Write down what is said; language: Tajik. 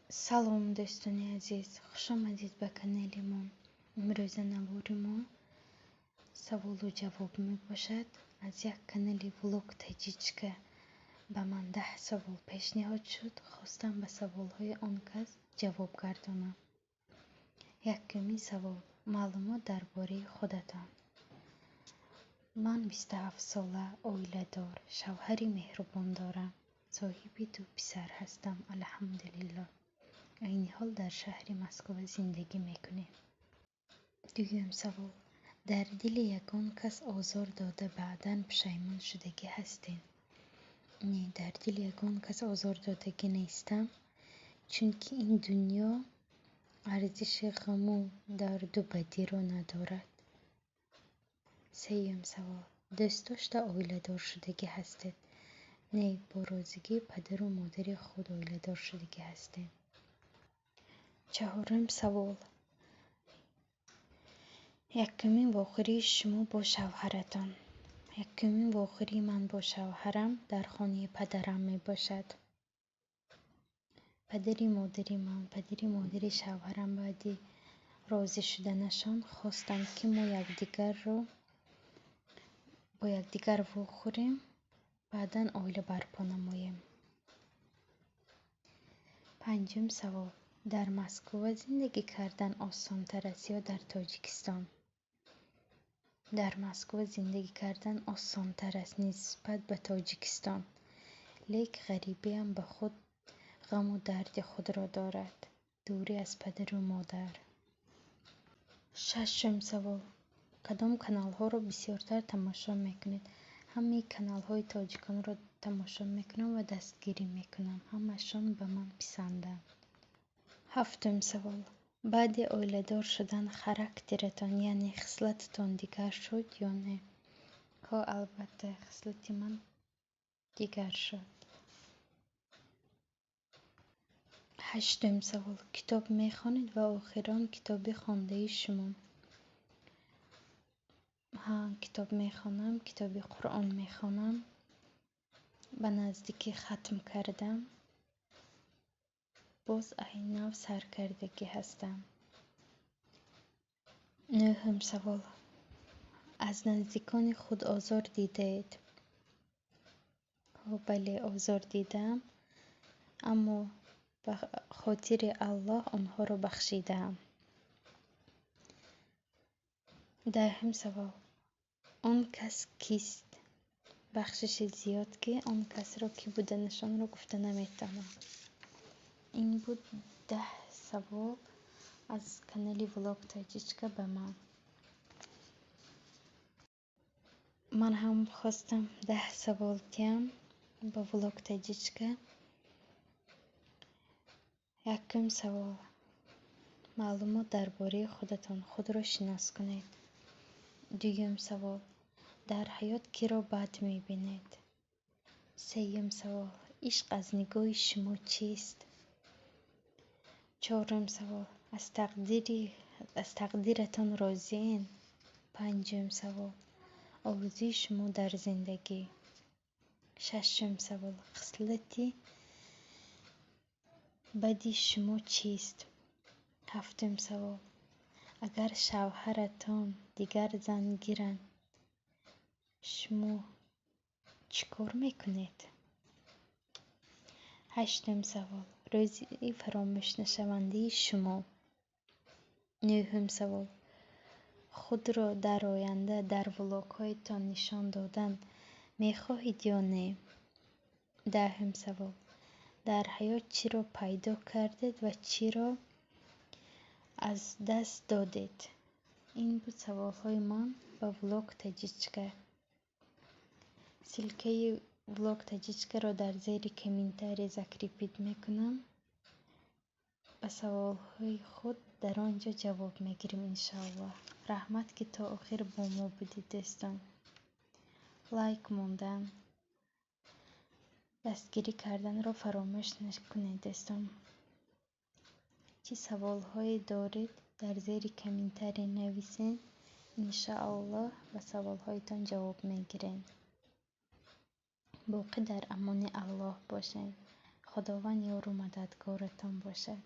Салом, дӯстони азиз, хушомадед ба канали мо. Имрӯза навори мо саволу ҷавоб мебошад. Аз як канали Влог Таҷичка ба ман 10 савол пешниҳод шуд. Хостам ба саволҳои он кас ҷавоб гардонам. Якумин савол: маълумот дар бораи худатон. Ман 27 сола, оиладор, шавҳари меҳрубон дорам. Соҳиби ду писар ҳастам, алҳамдулиллоҳ. Айни ҳол дар шаҳри Москва зиндагӣ мекунем. Дуюм савол: дар дили ягон кас озор дода, баъдан пушаймон шудагӣ ҳастед? Не, дар дили ягон кас озор додагӣ нестам, чунки ин дунё арзиши ғаму дарду бадиро надорад. Сеюм савол: дӯстдошта оиладор шудагӣ ҳастед? Не, бо розигии падару модари худ оиладор шудагӣ ҳастем. Чаҳорум савол: якумин вохӯрии шумо бо шавҳаратон. Якумин вохӯрии ман бо шавҳарам дар хонаи падарам мебошад. Падари модари ман, падари модари шавҳарам баъди розӣ шуданашон хостанд, ки мо якдигарро бо якдигар вохӯрем, баъдан оила барпо намоем. Панҷум савол: дар Москва зиндагӣ кардан осонтар аст ё дар Тоҷикистон? Дар Москва зиндагӣ кардан осонтар аст нисбат ба Тоҷикистон, лек ғарибиам ба худ ғаму дарди худро дорад, дурӣ аз падару модар. Шашум савол: кадом каналҳоро бисёртар тамошо мекунед? Ҳамаи каналҳои тоҷиконро тамошо мекунам ва дастгирӣ мекунам, ҳамаашон ба ман писанданд. Ҳафтум савол: баъди оиладор шудан характератон, яъне хислататон дигар шуд ё не? Ҳо, албатта, хислати ман дигар шуд. Ҳаштум савол: китоб мехонед ва охирон китоби хондаи шумо? Ҳа, китоб мехонам, китоби Қуръон мехонам. Ба наздикӣ хатм кардам. Боз айни нав саркардагӣ ҳастам. Нӯҳум савол: аз наздикони худ озор дидаед? Ҳо, бале, озор дидаам, аммо ба хотири Аллоҳ онҳоро бахшидаам. Даҳум савол: он кас кист? Бахшиши зиёд, ки он касро кӣ буданашонро гуфта наметавонам. Ин буд 10 савол аз канали Влог Таҷичка ба ман. Ман ҳам хостам 10 савол диҳам ба Влог Таҷичка. Якум савол: маълумот дар бораи худатон, худро шинос кунед. Дуюм савол: дар ҳаёт киро бад мебинед? Сеюм савол: ишқ аз нигоҳи шумо чист? Чорум савол: аз тақдиратон розиен? Панҷум савол: орзуи шумо дар зиндагӣ. Шашум савол: хислати бади шумо чист? Ҳафтум савол: агар шавҳаратон дигар зан гиранд, шумо чӣ кор мекунед? Ҳаштум савол: рӯзи фаромӯшнашавандаи шумо. Нӯҳум савол: худро дар оянда дар влогҳоятон нишон додан мехоҳед ё не? Даҳум савол: дар ҳаёт чиро пайдо кардед ва чиро аз даст додед? Ин буд саволҳои ман ба Влог Таҷичка. Ссылкаи Влог Таҷичкаро дар зери комментарий закрепить мекунам. Ба саволҳои худ дар он ҷо ҷавоб мегирем, иншоаллоҳ. Раҳмат, ки то охир бо мо будед, дӯстон. Лайк мондан, дастгирӣ карданро фаромӯш накунед, дӯстон. Чӣ саволҳое доред, дар зери комментарий нависед, иншоаллоҳ ба саволҳоятон ҷавоб мегирем. Боқӣ дар амони Аллоҳ бошед. Худованд ёру мададгоратон бошад.